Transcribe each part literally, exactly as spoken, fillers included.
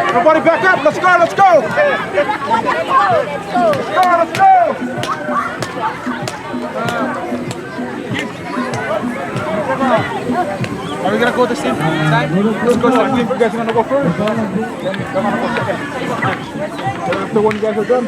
Everybody back up. Let's go. Let's go. Let's go. Let's go. Are we gonna go the same time? Let's go, sir. You guys wanna go first? Then come on, go second. After one, you guys are done.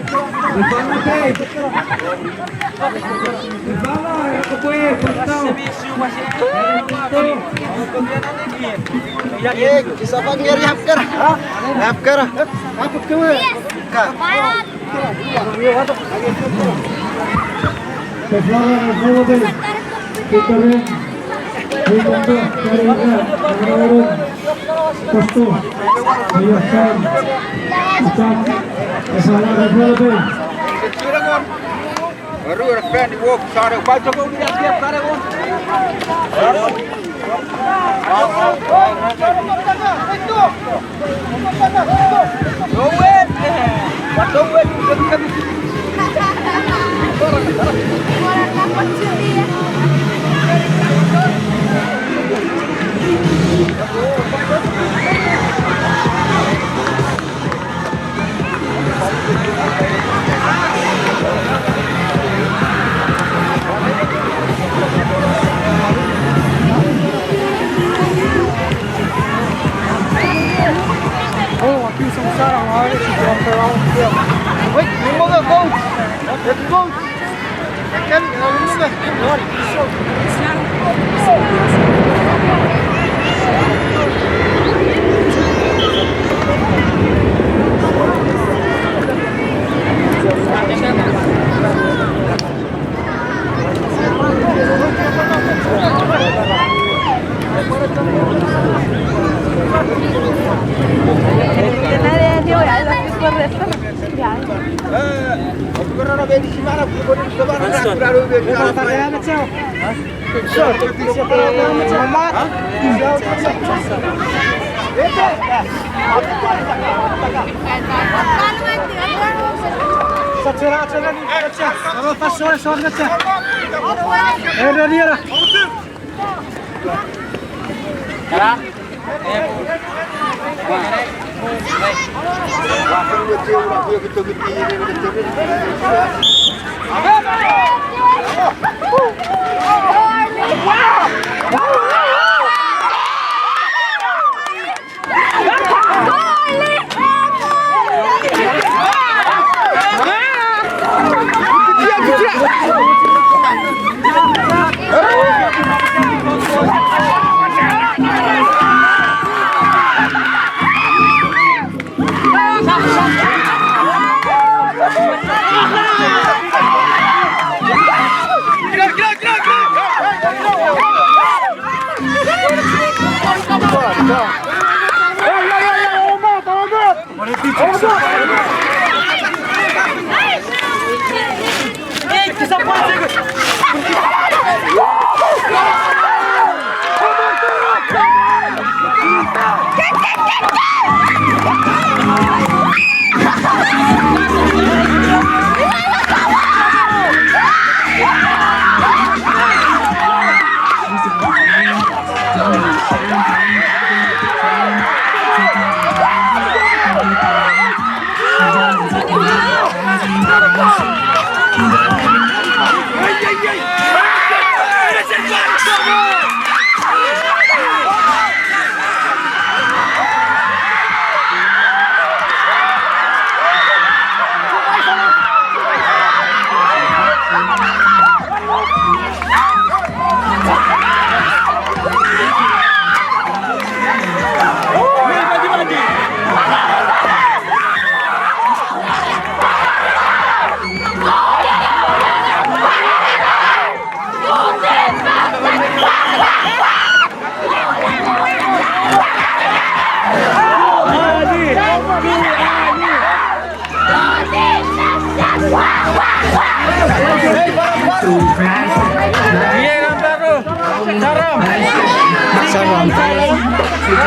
Oh, I feel some sound. Wait, we wanna go. Let's go.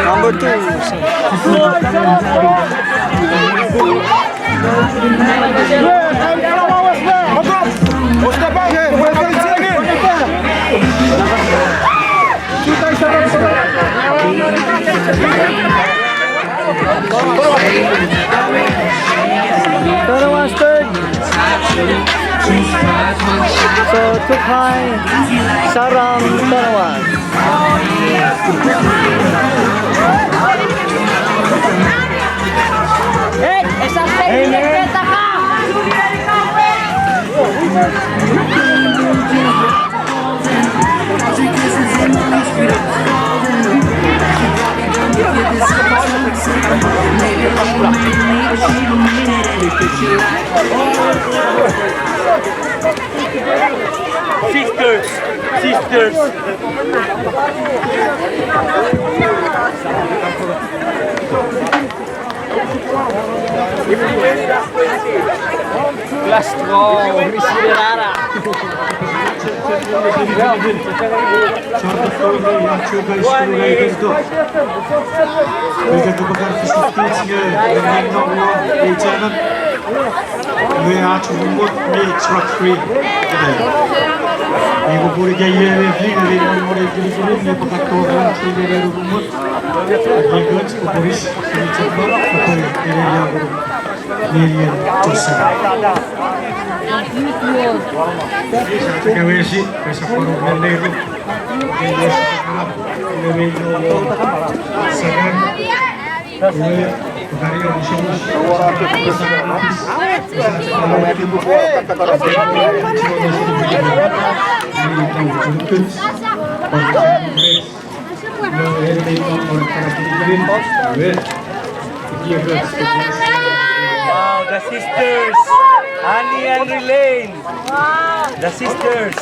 Number two. Tonuas third. So, Tukai, Saram, Tonuas. Amen. Sisters, sisters. Last row, Miss Ferrara. Iwe ach rumot mi truck free. Iwe puri ke iwe me fling, iwe mo mo iwe fling, iwe pakato mo fling, iwe rumot. Iwe kot, iwe polis, iwe chok mo, iwe iwe ya. Nerian Joseph. Kawesi, kawesi poro neiru. Wow, the sisters. Annie and Elaine. The sisters.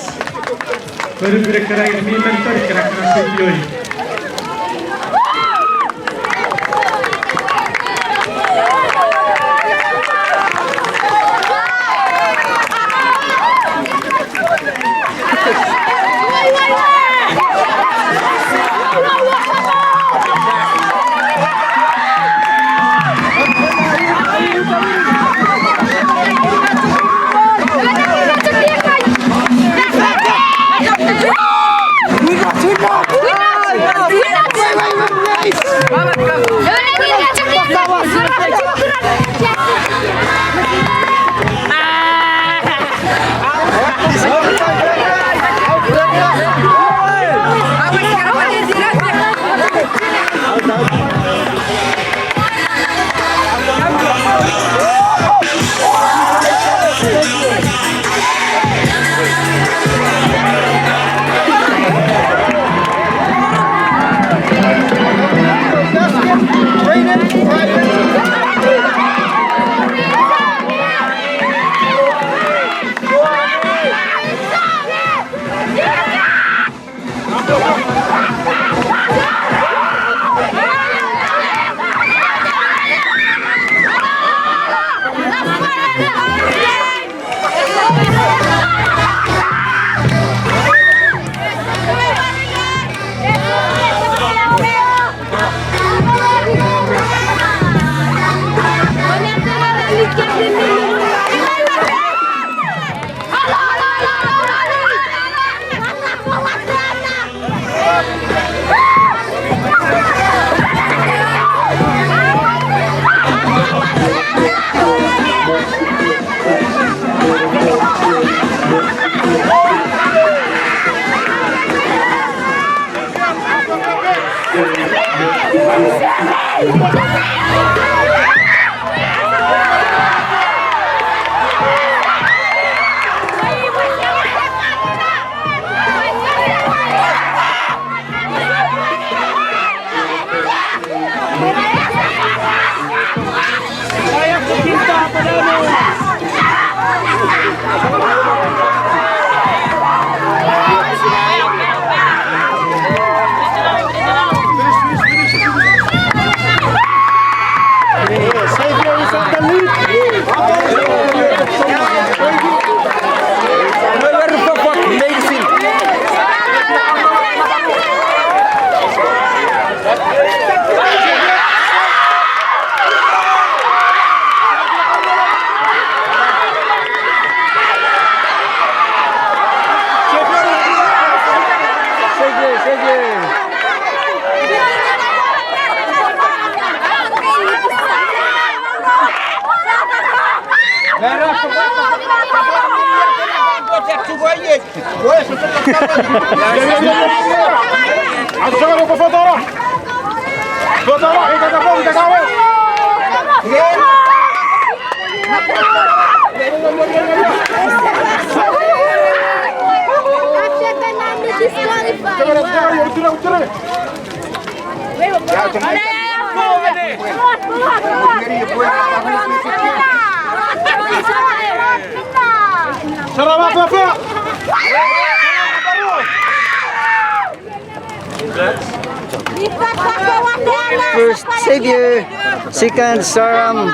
First savior, second saram.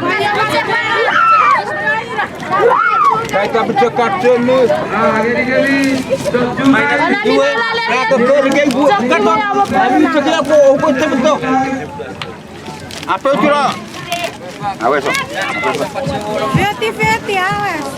Apochura. Aweso. Fifty fifty, awe.